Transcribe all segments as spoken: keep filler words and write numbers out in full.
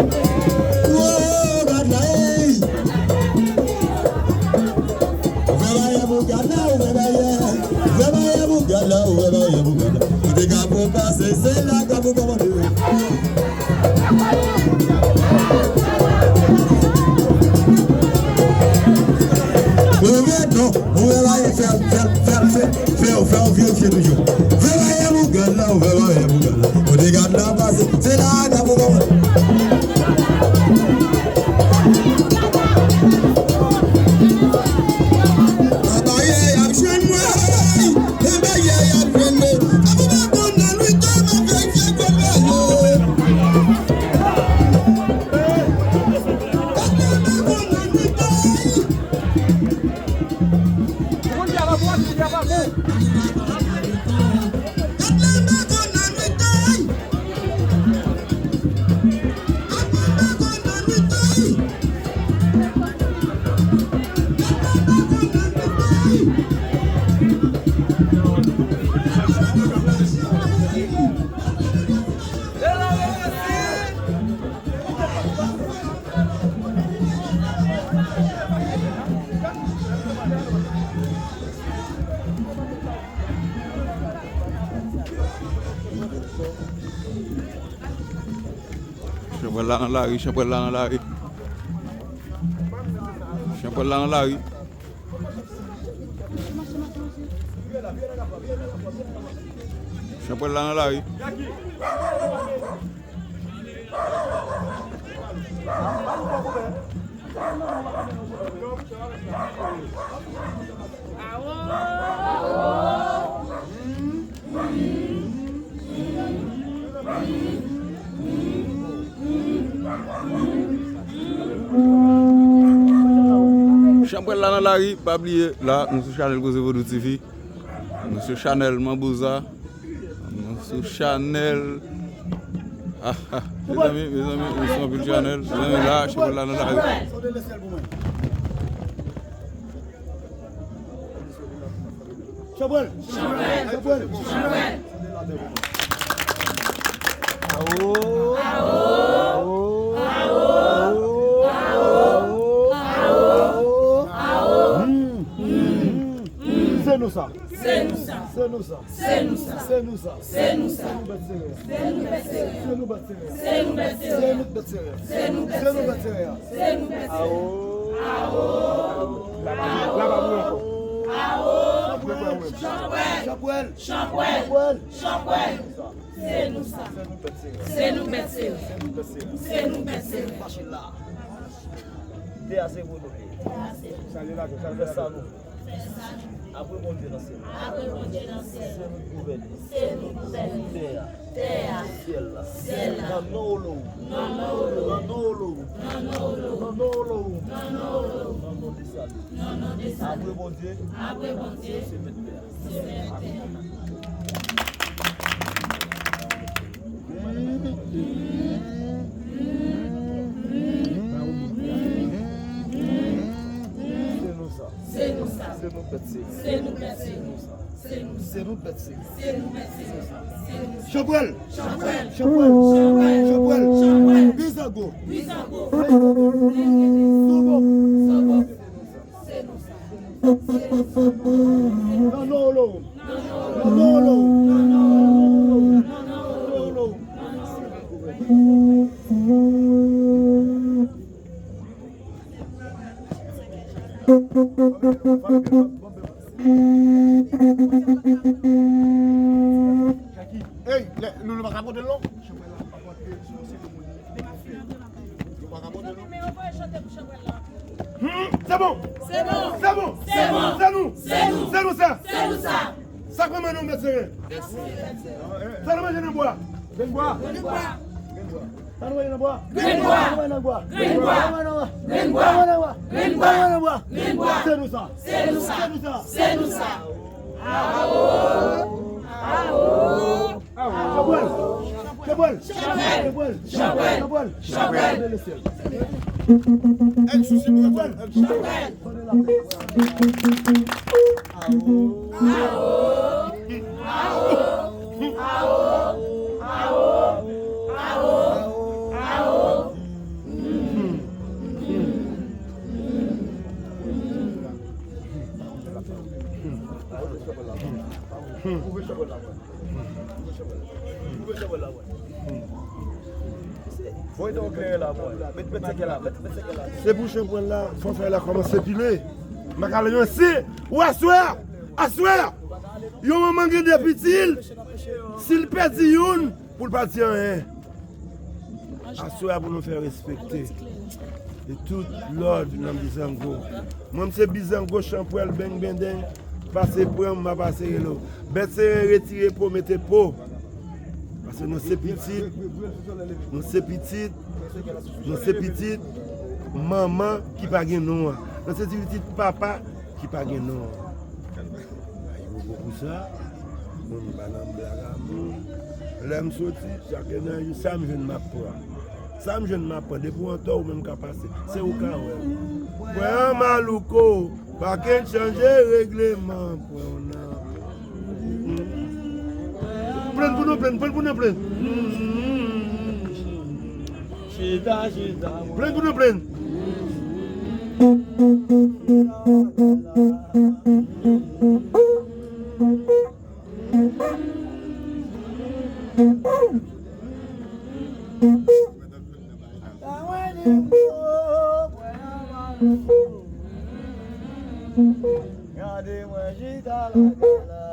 Woy, gad la, ey! Ouvè bayè pou gad la, ouvè bayè. Ouvè bayè pou gad la, ouvè bayè pou gad la. Kote gad pou pase, se la gad pou kòmande. Ouvè non, ouvè bayè, fè, fè, fè, fè, fè, fè, fè, verifye toujou. Ouvè bayè pou gad la, ouvè bayè pou gad la. Kote gad la pase, se la gad pou kòmande. Anbayè y ap jwenn mwen, anbayè y ap jwenn mwen. Gad la pa konn nan lwit, m ap verifye kòd la yo. Gad la pa konn nan lwit, Chanpwèl la nan lari, chanpwèl la nan lari. Chanpwèl la nan lari. Chanpwèl la nan lari. Chanpwèl la nan lari, pa bliye, la, nou sou chanèl Koze Vodou T V. Nou sou chanèl Manbouza. Nou sou chanèl. Ah, ah. Mezanmi, mezanmi, nou sou anpil chanèl. Mezanmi, la, chanpwèl la nan lari. Chanpwèl! Chanpwèl! Chanpwèl! Awo! Awo! Awo! Se nou sa! Se nou sa! Se nou sa! Se nou sa! Se nou sa! Se nou sa! Se nou bèt serè a! Se nou bèt serè a! Se nou bèt serè a! Se nou bèt serè a! Se nou bèt serè a! Awo! Awo! Laba pou ankò. Awo! Chanpwèl! Chanpwèl! Chanpwèl! Chanpwèl! Se nou sa! Se nou bèt serè a! Se nou bèt serè a! Se nou bèt serè a! Mache la! Tè a se pou nou li ye. Salye lajan, salye lajan. Fè sa nou vle. Apre Bondye nan syèl la. Apre Bondye nan syèl la. Se nou k gouvène. Se nou k gouvène. Tè a. Tè a. Syèl la. Syèl la. Nan non Olowou. Nan non Olowou. Nan non Olowou. Nan non Olowou. Nan non Olowou. Nan non Olowou. Nan non de Sali. Nan non de Sali. Apre Bondye. Apre Bondye. Se mèt tè a. Se mèt tè a. Se nou sa. Se nou sa. Se nou bèt serè a. Se nou bèt serè a. Se nou sa. Se nou sa. Se nou bèt serè a. Se nou bèt serè a. Se nou sa. Se nou sa. Chanpwèl. Chanpwèl. Chanpwèl. Bizango. Bizango. Sobo. Sobo. Se nou sa. Nan non Olowou. Nan non Olowou. Nan non Olowou. Ey, lè, nou, nou pa ka pote l non. Yo pa ka pote nou. Hmm, se bon. Se bon. Se bon. Se bon. Se nou. Se nou. Se nou sa. Se nou sa. Sa k nan men nou, mèt serè. Sa nou manje nan bwa. Grenn bwa. Grenn bwa. Sa nou manje nan bwa. Grenn bwa. Sa nou manje nan bwa. Grenn bwa. Sa nou manje nan bwa. Grenn bwa. Sa nou manje nan bwa. Grenn bwa. Grenn bwa. Se nou sa. Se nou sa. Se nou sa. Se nou sa. Awo. Awo. Chanpwèl! Chanpwèl! Chanpwèl! Chanpwèl! Chanpwèl! Chanpwèl! Chanpwèl! Chanpwèl! Se pou chanpwèl la, fò fè la kòmanse pile. M pa ka lanse. Ou aswè a, aswè a, yon manman gen de pitit, si l pèdi youn, pou l pa di anyen. Aswè a pou nou fè respekte. E tout lòd nan Bizango. Mwen, m se Bizango, chanpwèl, beng, bendeng. Pase pran m, m a pase rele w. Bèt seren, retire po, mete po. Paske nou se pitit, nou se pitit, nou se pitit manman ki pa gen non an. Nou se pitit papa ki pa gen non an. Ay, bobo pou sa. Moun pa nan blag a moun. Lè m soti, chak nan yo, sa m jwenn m ap pran. Sa m jwenn m ap pran. Depi w antò, ou menm ka pase. Se ou ka wè. Pran malouko. Pa ken chanje regleman. Pran w nan. Plenn pou nou plenn, plenn pou nou plenn. Chita, chita. Plenn pou nou plenn. Gade mwen chita lakay la.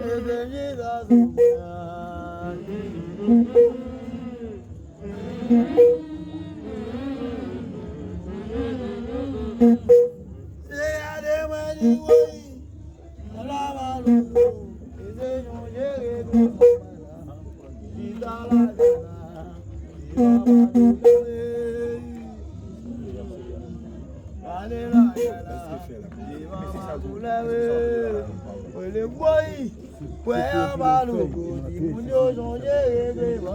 E se chita sou mwen. Se gade mwen di woy. Ala malouko, e se nou jere nou. Chita lakay la, chita lakay la. Gade lakay la, chita lakay la. Rele woy. Pwè a malouko, di moun yo sonje regleman.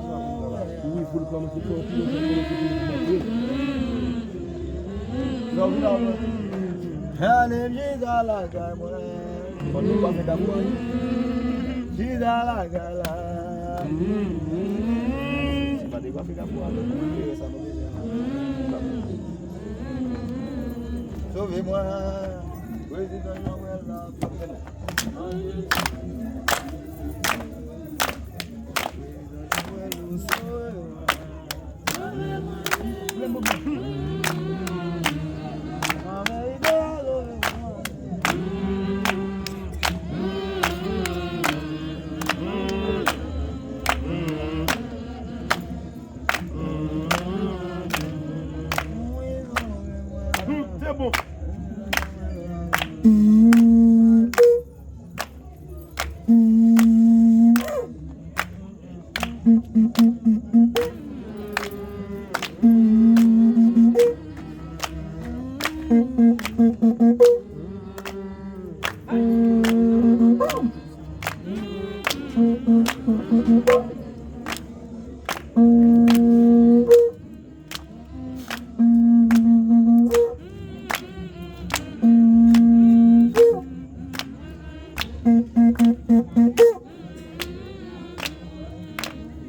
Ann al chita lakay mwen. Chita lakay la. Sove mwen. Prezidan Jovenel la. Se bon.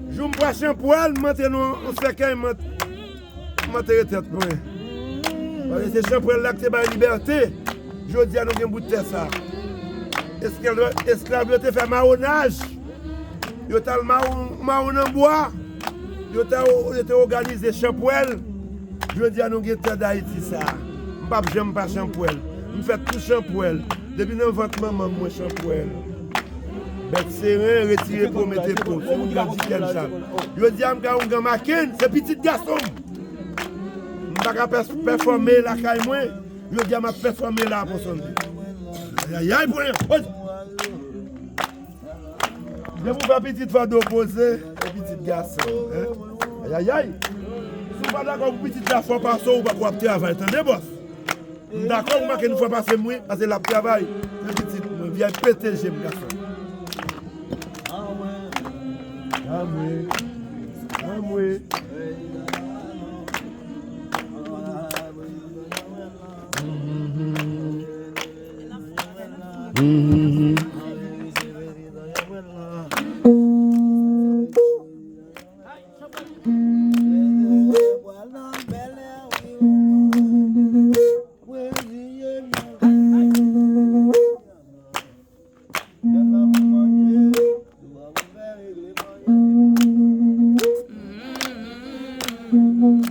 Jou m pran chanpwèl, m antre nan yon sèkèy, m ant-, m antere tèt mwen. Paske se chanpwèl la ki te bay libète. Jodi a nou gen bout tè sa. Esklav, esklav yo te fè mawonaj. Yo t al mawon, mawon nan bwa. Yo te, yo te òganize chanpwèl. Jodi a nou gen tè Dayiti sa. M p ap janm pa chanpwèl. M fèt tou chanpwèl. Depi nan vant manman m, mwen chanpwèl. Bèt seren, retire po, mete po. Se moun k ap di tèm sa. Jodi a m ka yon gran maken, se pitit gason m. M pa ka pè-, pèfòme lakay mwen. Jodi a m ap pèfòme la pou sonde. Ayayay, pwen. Depi w fè pitit fò do poze, e pitit gason, en? Ayayay! Si w pa dakò pou pitit la fò pase w, ou pa pou ap travay, tande, bòs? M dakò pou make nou fò pase m, wi, paske l ap travay. Men pitit mwen, vye pete je m, gason. Anmwe. Anmwe.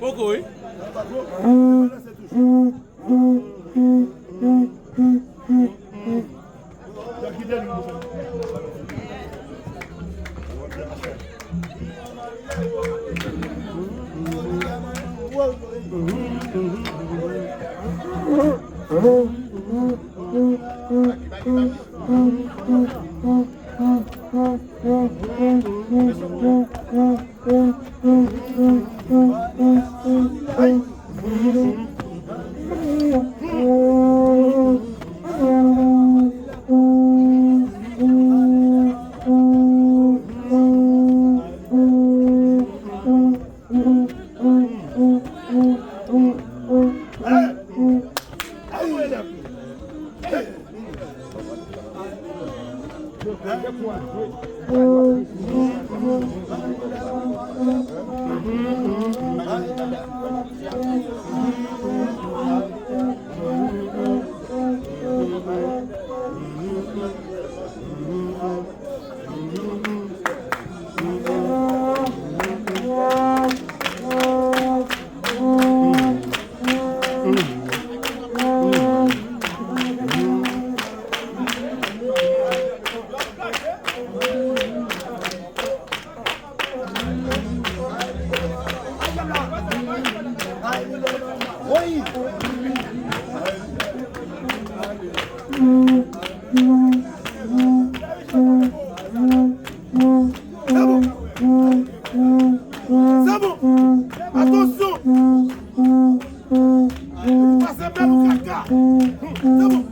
Poko, wi. Se bon. Atansyon. Pase bèl ou kaka. Se bon.